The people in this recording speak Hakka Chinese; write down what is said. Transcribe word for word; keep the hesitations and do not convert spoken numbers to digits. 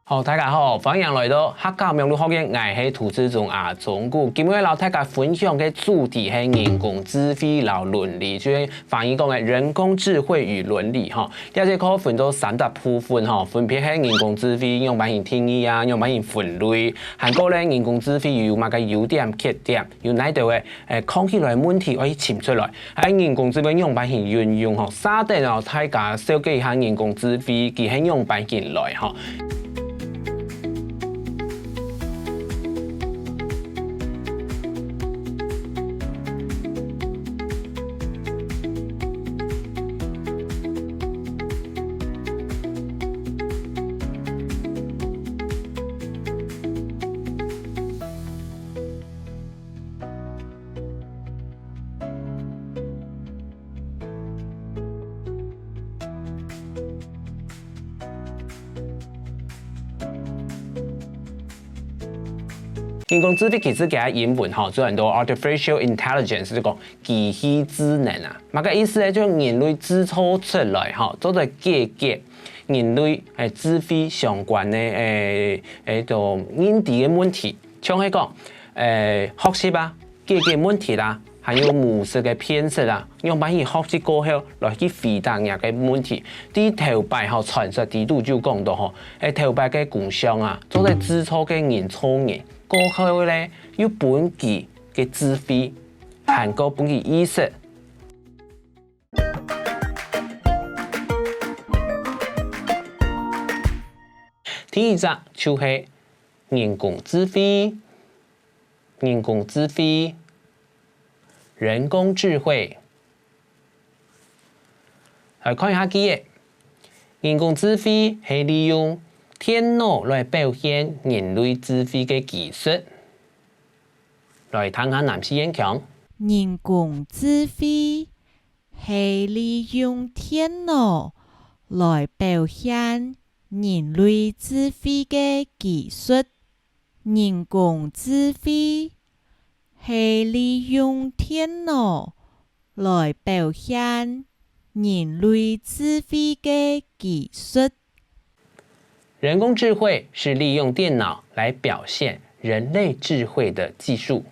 好，大家好，歡迎來到客家網路學院，𠊎係涂志忠阿忠牯。今日摎大家分享个主題係人工智慧摎倫理，就係華語講个人工智慧與倫理吼。這節課分做三大部分吼，分別係人工智慧仰般形定義啊，仰般形分類，還過咧人工智慧有麼个優點、缺點，有哪兜个 誒，看起來問題愛尋出來，還有人工智慧仰般形運用吼，續等哦，大家紹介一下人工智慧，佢係仰般形來吼。人工智慧其實佢个英文吼，就安到artificial intelligence，就講機器智能啊。麼个意思呢？就人類製造出來吼，做得解決人類誒智慧相關个誒誒種認知个問題，像係講誒學習啊， 解決問題啦，還有模式个辨識啊，仰般去學習過後來去回答若个問題。在頭擺吼傳說裡肚就講到吼，誒頭擺个工匠啊，做得製造个人造人，過後咧又分佢个智慧，還過分佢意識。第一隻就係人工智慧。 人工智慧，人工智慧。來看一下句仔，人工智慧係利用電腦來表現人類智慧个技術。來聽下南四縣腔。人工智慧係利用電腦來表現人類智慧个技術。 人工智慧係利用電腦來表現人類智慧个技術。人工智慧是利用電腦來表現人類智慧的技術。